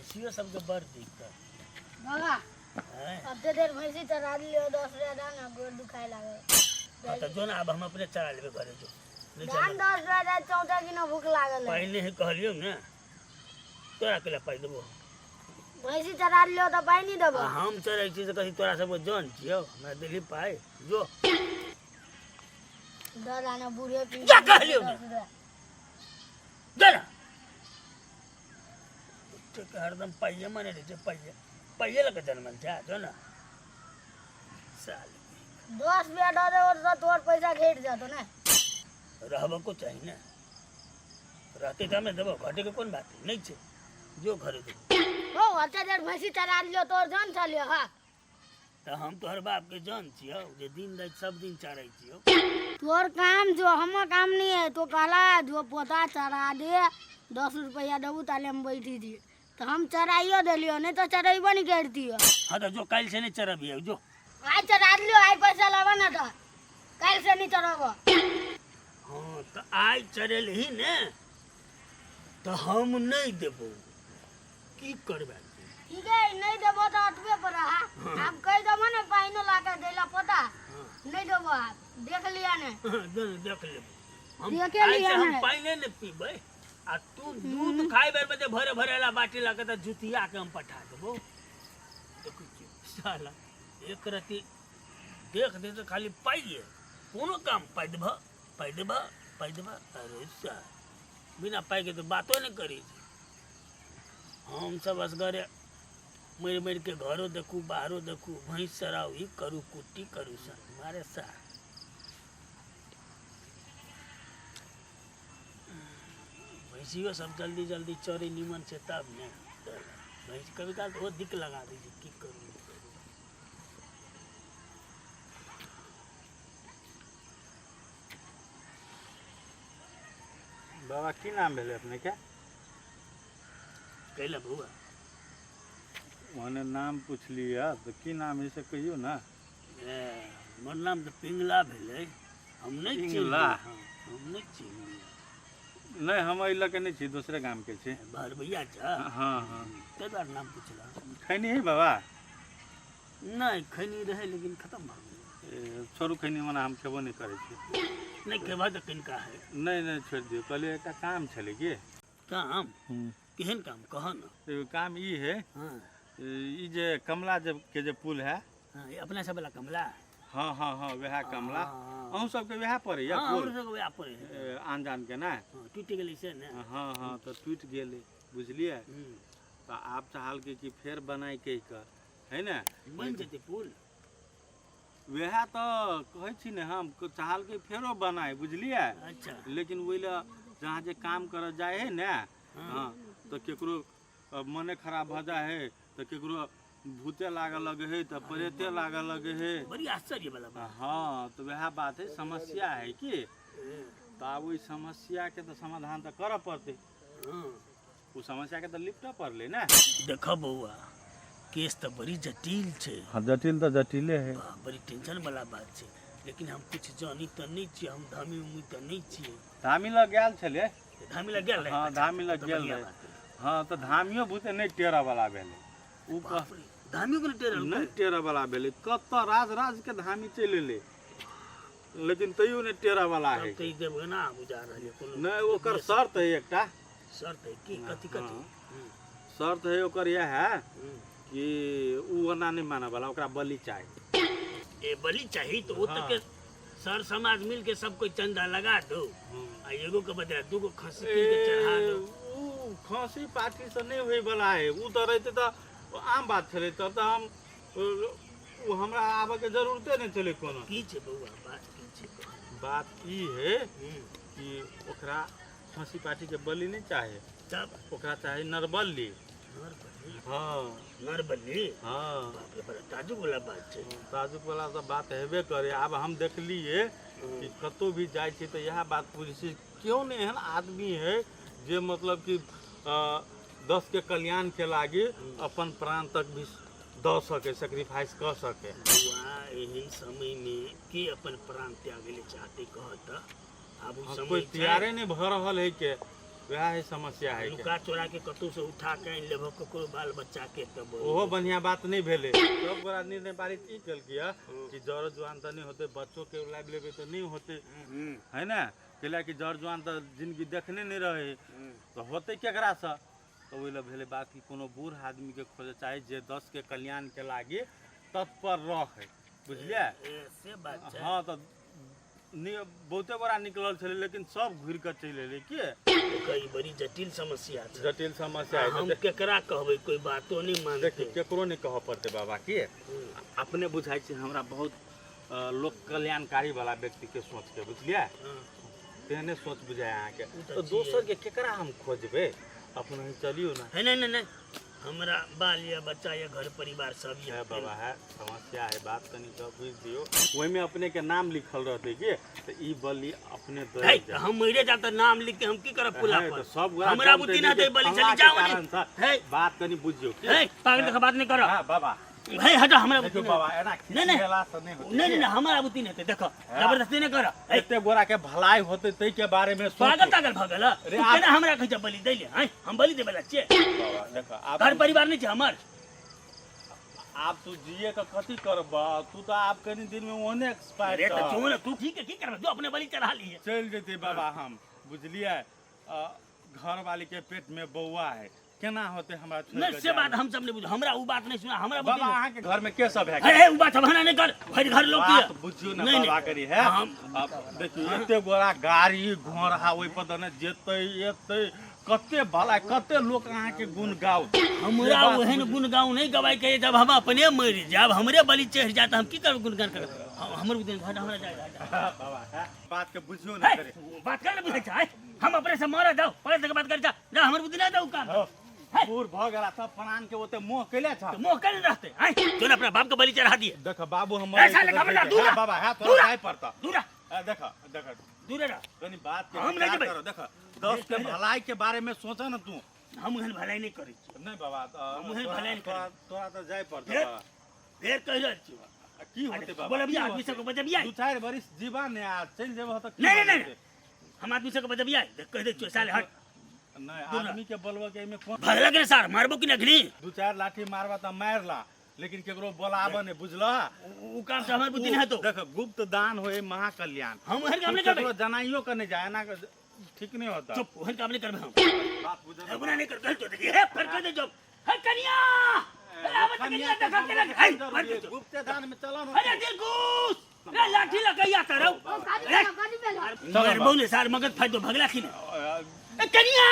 भैंसियो सबके बड़ दिक्कत। बाबा, हैं? अते देर भैंसी चरा लियो, 10 रुपया दान ना, गोड़ दुखाए लागल। हाँ, तऽ जो ने, आब हम अपने चरा लेबै घरे, जो नहि दान चल। 10 रुपया दे, चौदह किलो भूख लागल है। पहिने ही कहलियौ ने, तोरा केला पाइ देबो? भैंसी चरा लियो तऽ पाइ नहि देबो? आ हम चरै छी तऽ कथी तोरा सबके जन छियौ? हमरा देली पाइ, जो। दऽ दाना बूढ़े पी। जा, कहलियौ ने। 10 रुपया। जा ना। ठीक, हरदम पाइये मने रहै छै, पाइये पाइये लऽ कऽ जनमल छै, जो ने साल। 10 रुपया दऽ देबो तऽ तोहर पैसा घटि जेतौ ने। रहबको चाही ने, रहतै तब ने देबो, घटेके कोन बात नहि छै, जो घरे जो। हो, अते देर भैंसी चरा लियो, तोहर जान चलियो हा। तऽ हम तोहर बापके जान छियौ जे दिन राति सब दिन चरै छियौ? तोहर काम जो, हमर काम नहीं है। तो कहला जो पोता चरा दे, 10 रुपया देबू, ताले हम बैठी थी, तो हम चराइयो देलियो, नहीं तो चरेबो नहीं करतियो। हाँ, तऽ जो, काल्हि से नहि चरबियौ, जो। आइ चरा दियो, आइ पैसा लाबा ना तो काल्हि से नहीं चढ़ब। हाँ, तऽ आइ चरेलही ने तऽ हम नहि देबौ, की करबै? ठीक है, नहीं देबो तो अटबे पर रहा। आब कहि देबो ने पाइनो ला के देला पोता। नहीं देबो, आप देख लिया ने। हाँ, जो ने, देख लेबो हम। देखे आइ लिया से हम ने। पाइने ने पीबै, आ तू दूध खाइ बेर में जे भरे भरे ला बाटी ला के तऽ जुतिया के हम पठा देबो। देखै छियै, साला एक रति देख दे तऽ खाली पाइये, कोनो काम पाइ देबह, पाइ देबह, पाइ देबह। अरे सा, बिना पाइके तऽ बातो नहि करै छै। हमसब असगरे मरि मरि के घरो देखू, बाहरो देखू, भैंस चराउ, ई करू, कुट्टी करू, सा मारे सा। भैंसियो सब जल्दी जल्दी चरै निमन छै तब ने। भैंस कभी काल तऽ ओहो दिक्क लगा दै छै, की करू, नहि करू। बाबा, की नाम भेलै अपनेके? कैला बौआ? ओने नाम पुछलियै तऽ की नाम है से कहियौ ने। ए, हमर नाम तऽ पिंगला भेलै, हम नहि पिंगला? चिन्हलियै। हँ, हम नहि चिन्हलियै। नहि, हम एहि लऽ कऽ नहि छी, दोसरे गामके छी। भरबैया छ? हँ हँ। ताहि दुआरे नाम पुछलहुँ। खैनी है बाबा? नहि, खैनी रहै लेकिन खतम भऽ गेलै। ए, छोड़ू, खैनी मना हम खेबो नहि करै छी। नहि खेबह तऽ किनका है? नहि नहि, छोड़ि दियौ। कहलियै एकटा काम छलै की। काम? केहन काम, कह ने। एगो काम ई है। ई जे कमला जे के जे पुल है। हाँ, ई अपना सब वाला कमला? हाँ हाँ हाँ, वएह कमला। अहूँ सबके वएह पड़ैया? हाँ। पुल। हमरो सबके वएह पड़े है। ए, आन जान के ने। हाँ, टूटि गेलै से ने। हाँ हाँ, तऽ टूटि गेलै, बुझलियै? तऽ आब चाहलकै कि फेर बनाय कहि कऽ है ने। बनि जेतै पुल? वएह तऽ कहै छी ने, हम चाहलकै फेरो बनाय, बुझलियै? अच्छा। लेकिन ओहि लए जहाँ जे काम करऽ जाइ है ने, हाँ, तऽ केकरो मने खराब भऽ जाइ है, तऽ केकरो भूते लागऽ लगे है, तऽ प्रेते लागऽ लगे है। बड़ी आश्चर्य वाला बात। हाँ, तऽ वएह बात है, समस्या है की। तऽ आब ओहि समस्याके तऽ समाधान तऽ करऽ पड़तै। ओ समस्याके तऽ निपटऽ पड़लै ने। देख बौआ, केस तऽ बड़ी जटिल छै। हाँ, जटिल तऽ जटिले है। बड़ी टेंशन वाला बात छै, लेकिन हम किछु जानी तऽ नहि छियै, हम धामी उमी तऽ नहि छियै। धामी लग गेल छलियै। धामी लग गेल रहै? हाँ। अच्छा, धामी लग तऽ गेल बढ़िआँ रहै। बात है। हाँ, तऽ धामियो भूते नहि टेरऽ वाला भेलै ओ कह। बाप रे, धामियो के नहि टेरल? नहि टेरऽ वाला भेलै। कतऽ राज राज के धामी चलि एलै, लेकिन तैयो नहि टेरऽ वाला तब है। तऽ ई देवगना बुझा रहल यऽ कोनो। नहि, ओकर शर्त है एकटा। शर्त है की? कथी कथी? हाँ। शर्त है ओकर यह है कि उ ओना नहि मानऽ वाला, ओकरा बलि चाही। ए, बलि चाही तऽ ओ हाँ। तऽ के सर समाज मिल के सब कोई चंदा लगा दो आ एगो के बदला दूगो खस्सी कीन के चढ़ा ए, दो। उ खसी पाठी से नहि होय वाला है। उ तऽ रहते तऽ आम बात छलै, तब तऽ हम उ हमरा आबऽ के जरूरते नहि छलै कोनो। की छै बौआ, बात की छै? बात ई है कि ओकरा खसी पाठी के बलि नहि चाहे। तब? ओकरा चाही नरबली। नरबली? हाँ। नरबली? हाँ। बाप रे, बड़ा ताजुब वाला बात छै। ताजुब वाला सब बात हेबे करे। आब हम देखलिए कि कतहु भी जाइ छी तऽ इएह बात बुझै छी, केओ नहि एहन आदमी है जे मतलब कि दस के कल्याण के लागी अपन प्राण तक भी दऽ सके, सेक्रीफाइस कऽ सके। बौआ, एहन समय में के अपन प्राण त्यागे ले चाहते, कह तऽ? आब ओ हाँ, समय कोई छै? तैयारे नहि भऽ रहल है के। वएह है समस्या है के। लुका चोरा के कतौ से उठा के आनि लेबह ककरो बाल बच्चा के तब ओहो बढ़िया बात नहीं भेलै। सब गोरा निर्णय पारित ई केलकै हँ कि जर जुआन तऽ नहि होतै, बच्चो के लाबि लेबै तऽ नहि होतै, है ने? कैला कि जर जुआन तऽ जिंदगी देखने नहि रहै, तऽ होतै केकरासँ? तऽ ओहि लए भेलै बात कि कोनो बूढ़ आदमीके खोजऽ चाही जे 10 के कल्याणके लागी तत्पर रहै, बुझलियै? से बात छै। हँ, तऽ बहुते गोरा निकलल छलै, लेकिन सब घुरि कऽ चलि एलै। की देखऽ, ई बड़ी जटिल समस्या छै। जटिल समस्या है। हम केकरा कहबै? कोई बातो नहीं मानते। देखियौ, केकरो नहि कहऽ पड़तै बाबा, की अपने बुझाइ छै हमरा बहुत लोक कल्याणकारी वाला व्यक्तिके सोचके, बुझलियै? तेहने सोच बुझाइ अहाँके। ओ तऽ तऽ दोसरके केकरा हम खोजबै? अपने ही चलियौ ने। है, नहीं नहीं नहीं, हमरा बाल या बच्चा या घर परिवार सब है ये बाबा, है समस्या है। बात कनी कऽ बुझि दियौ, ओहिमे अपने के नाम लिखल रहतै कि तऽ ई बलि अपने है दऽ तऽ हम मरे जा तऽ नाम लिख के हम की करब पुला है, पर? तऽ सब गोरा हमरा जानतै बुद्धि ना जे दे बलि फल्लाँ चली के जाओ कारण नहीं। से। है बात कनी बुझियौ की है, पागल के बात नहीं कर। हाँ बाबा। है, हटा, हमरा बुद्धि देखियौ नहीं। बाबा, एना नहीं, नहीं। खिसिएला से नहीं होतै। नहीं नहीं नहीं, हमरा बुद्धि नहीं होतै, देखो, जबरदस्ती नहीं कर। है, एते गोरा के भलाई होतै तै के बारे में सोचू। पागल तागल भऽ गेल? अरे तू केना हमरा कहै छै बलि दै ले? हैं, हम बलि देबै ला छियै? बाबा देखो, आब घर परिवार नहीं छै हमर? आब तू जिए के कथी करब? तू तऽ आब कनी दिन में ओहने एक्सपायर अरे तऽ जो ने तू ठीक है, की करब? जो अपने बलि चढ़ा लिए। चलि जेतै बाबा हम, बुझलियै? घर वाली के पेट में बौआ है, केना होतै हमरा छोड़ि नहीं के से बात जायब? हम सब नहीं बुझ, हमरा उ बात नहीं सुना, हमरा बुद्धि बाबा नहीं। अहाँके घर में के सब है? हे हे, उ बात बहाना नहीं कर, भरि घर लोग बात के बुझियौ ने। नहीं, बाबा नहीं। करी है। हम अब देखियौ, एते गोरा गाड़ी घोड़ा ओहि पर दने जेतै एतै, कते भला, कते लोक अहाँके गुण गाउत। हमरा से बात ओहन बुझियौ। गुण गाँव नहीं गवाय के। जब हम अपने मरि जायब, हमरे बलि चढ़ि जायत, हम की करब गुणगान करब? हमर बुद्धि नहीं, हमरा जाय जाय, जाय। बाबा है, बात के बुझियौ ने हे, करे। बात कर ने बुझै छै? हम अपने से मरऽ जाउ, पहिले तक बात कर, जा जा, हमर बुद्धि नहीं जाउ काम। हँ, बूढ़ भऽ गेला सब प्राण के ओते मोह कैले छ। तो मोह कर रहते हैं जो अपना बाप के बलि चढ़ा दिए। देख बाबू, हम ए, साले, खबरदार, दूर रह। बाबा है, दूर तोरा रह। जाय पड़ता। दूर रह। देख देख। दूर रह। कनी बात के हम नहीं विचार जेबै। करो। देख, 10 के भलाई के बारे में सोचा न तू। हम ओहन भलाई नहीं करै छी। नहीं बाबा, हम ओहन भलाई नहीं तोरा तोरा तऽ जाय पड़ता फेर? बाबा। फेर कहि रहल छी। की होते बाबा? बोलबिया की आदमी होतै? सबके बजबिया। 2-4 बरिस जीवा ने आ चलि जेबह तऽ की नहीं, नहीं, होतै? नहीं। हम आदमी सबके बजबिया, देख, कहि दै छियौ साले, हट। नहीं, दूर रह। आदमी के बोलबऽ के एहिमे कोन भगलक रे सार, मारबो कि नखनी? 2-4 लाठी मारबा तऽ मारि ला, लेकिन केकरो बोलाबऽ नहि, बुझलह? उ काम से हमर बुद्धि नहीं हेतौ। देख, गुप्त दान होए महाकल्याण। हम ओहन काम नहीं करबै। केकरो जनाइयो के नहि जाय, एना के ठीक नहीं होता। चुप, ओहन काम नहीं करबै हम। बात बुझल। एगुना नहीं कर, कहि तो देखी, हे, फेर कहि दे जो हे कनिया, हे, आबत कनिया, देखा के लग हे, मार के जो। गुप्त दान में चलो न। अरे दिलकुश रे, लाठी लगैया तरौ। कथी भेलो? कथी भेलो? मारबो ने सार, मगज फाइदो, भगला की ने? ए कनिया।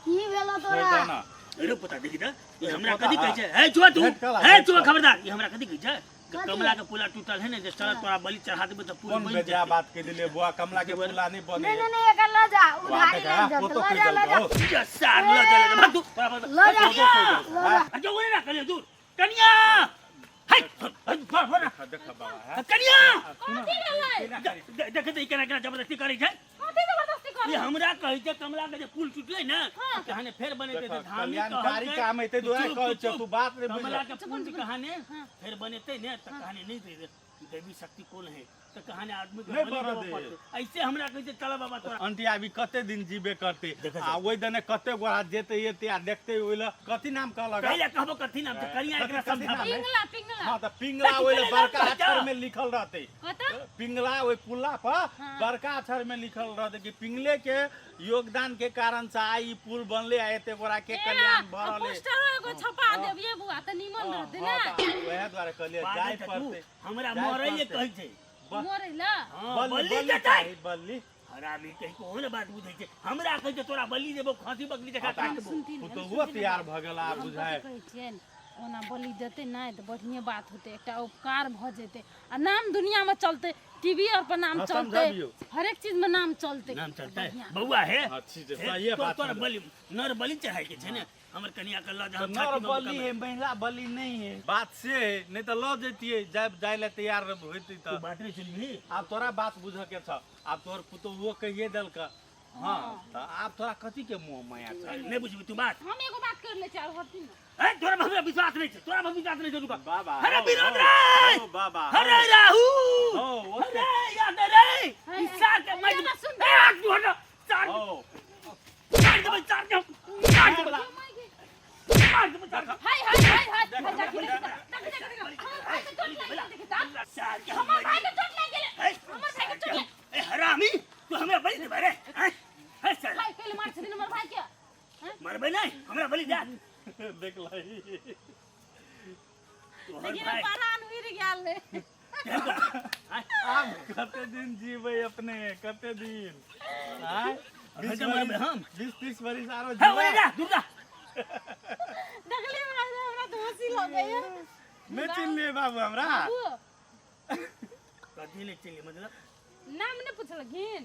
की भेलो तोरा? ना। अरे पता देखी त, ई हमरा पोता, कथी कहै हाँ। छै? हे चुआ तू, भेट कला, हे भेट चुआ, कला। खबरदार, ई हमरा कथी कहै छै? कि कथी? कमला के पुला टूटल है ने, जे चल तोरा बलि चढ़ा देबै तऽ पुल कोन बनि बेजा जेतै। बात कह दिले बुआ, कमला के पुला नहीं बने। नहीं नहीं नहीं, एकर लऽ जा, उधारी लागि जात। पोतो लऽ कहि जा, लऽ जा। देलकौ। जा सार, लऽ जा, लऽ जा, भाग तू, तोरा भाग। लऽ जा, कनिया! लऽ जा। आ जो ना कनिया, दूर कनिया, हे हे, भाग, भाग ना। देख देख बाबा है। कनिया। कथी भेलै? देख तऽ ई केना केना जबरदस्ती करै छै। कथी जबरदस्ती ई करै? हमरा कहै छै कमला के जे पुल टूटलै ने, कहाने फेर बनेतै। देख, तऽ धामी कल्याणकारी कहलकै, काम हेतै दुआरे चुप, कहै चुप, छै, तू बात नहि कमला बुझल। के पुल कहाने फेर बनेतै ने, तऽ कहाने नहीं दे देवी शक्ति कोन है, तऽ कहाने आदमी के नहि बलि बनऽ देबऽ दे। पड़तै। ऐसे हमरा कहै छै चल बाबा तोरा। अंटी आबी कते दिन जीबे करते देखै आ ओहि दने कते गोरा जेते एते आ देखते ओहि लए कथी नाम कहलक? पहिले कहबो कथी नाम छै कनिया, एकरा कथी समझाबो। नाम है? पिंगला, पिंगला। हाँ, तऽ पिंगला ओहि लए बड़का कथी नाम अक्षर में लिखल रहते। कतऽ? पिंगला, ओहि पुला पर बड़का अक्षर में लिखल रहते कि पिंगले के योगदान के कारण से आइ ई पुल बनले आ एते गोरा के कल्याण भऽ रहले। पोस्टरो एगो छपा देबियै बुआ, तऽ नीमन रहतै हाँ, ने। तऽ वएह दुआरे कहलियै पागल जाय छै तू, पड़तै। हमरा जाय मरैये पड़तै। कहै छै। मरै लए? हाँ, बलि बलि बलि देतै। चाही, बलि। हरामी कहि कोन बात बुझै छै? हमरा कहै छै तोरा बलि देबो, खांसी बकरी जकाँ काटबो। सुनथिन। पुतोहुओ तैयार भऽ गेल आब हम बुझाय। कथी कहै छियनि, ओना बलि देतै नहि तऽ बढ़िएँ बात होतै, एकटा उपकार भऽ जेतै आ नाम दुनियामे चलतै, टीवी आर पर नाम हाँ, चलतै। समझाबियौ। हरेक चीजमे नाम चलतै। नाम चलतै। बढ़िआँ। बौआ हे। हाँ, ठीक छै, हे, सहिए बात तोरा समझ। बलि, नर बलि चढ़ाइ के छै ने, हमर कनिया के लऽ जा, हम नर छाती में बलि मुक्का है, महिला बलि नहीं है, बात से है, नहीं तऽ लऽ जैतियै, जाय जाय लए तैयार होइती। तू तऽ बात नहीं सुनबही। आब तोरा बात बुझऽ के छ, आब तोहर पुतोहुओ कहिए देलक हाँ, तऽ आब तोरा कथी के मोह माया छ? नहीं बुझबी तू बात। हम एगो बात कर ले चार हथिन। ए, तोरा पर हमरा विश्वास नहीं छै, तोरा पर विश्वास नहीं छै रुका। बाबा अरे हौ, विनोद हौ, रे! हौ, बाबा अरे राहु! हौ, ओते। अरे याद रे, ई सार के अरे मज ना सुन। ए, हाथ तू हट सार। हौ। देबै सार के हम, मार देबै, मार देबै सार के। हाय हाय हाय हाय हाय, देखी देखी देखी देखी देखी, हमर भाई के चोट लागि गेल, देखी ता। सार के हम हमर भाई के चोट लागि गेल। है, हमर भाई के चोट लागि ए हरामी, तू हमरा बलि देबै रे हैं? है साला भाई कैले मार छथिन हमर भाई के? हैं? मरबै नहीं, हमरा बलि दे। देख लही। तोहर लेकिन भाई परान उड़ि गेल रे। आब कते दिन जीबै अपने, कते दिन आँय? अखन तऽ मरबै हम। 20-30 बरिस आरो है जीबै। ओरे जा, दूर जा। देखली हमरा हमरा तऽ हँसी लगैया। नहि चिन्हलियै बाबू हमरा? बाबू। कथी नहि चिन्हलियै मतलब? नाम नहि पुछलखिन।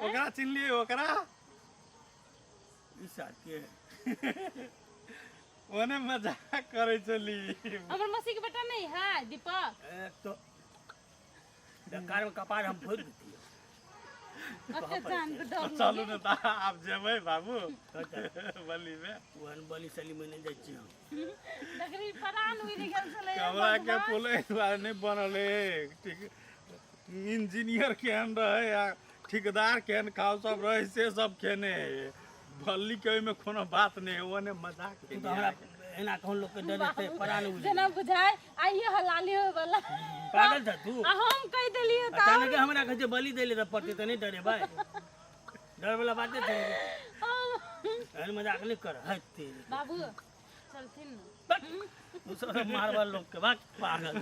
ओकरा चिन्हलियै ओकरा? ई सार के ओने मजाक करै छली। हमर मौसी के बेटा नहीं है दीपक? एक तो डकार में कपार हम फोड़ देतियै। कते जान के डर। चलू ने तऽ आब जेबै बाबू बलि मे। ओहन बलि सली में नहि जाइ छियै हम। देखली परान उड़ि गेल छलै। कमरा के पुल एहि दुआरे नहि बनल है, ठीक इंजीनियर केहन रहै आ ठेकेदार केहन खाओ सब रहै से सब खेने है। बल्ली के ओहिमे कोनो बात नहि है, ओने मजाक तू केने तऽ हमरा है। एना कहूँ लोक के डर परान उड़ि जेना बुझाय आइए हलाली होय वाला। पागल छ तू? आ हम कहि देलियै तऽ अचानक हमरा कहै छै बलि दै ले तऽ पड़तै तऽ नहि डरेबै? डर वाला बाते छै? एहन मजाक नहि कर। है तेरी। बाबू चलथिन ने। बक, तू सब मारबल लोक के, बक पागल।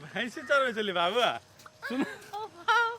भैंसी चरबै छली बाबू, सुन। ओ बाप,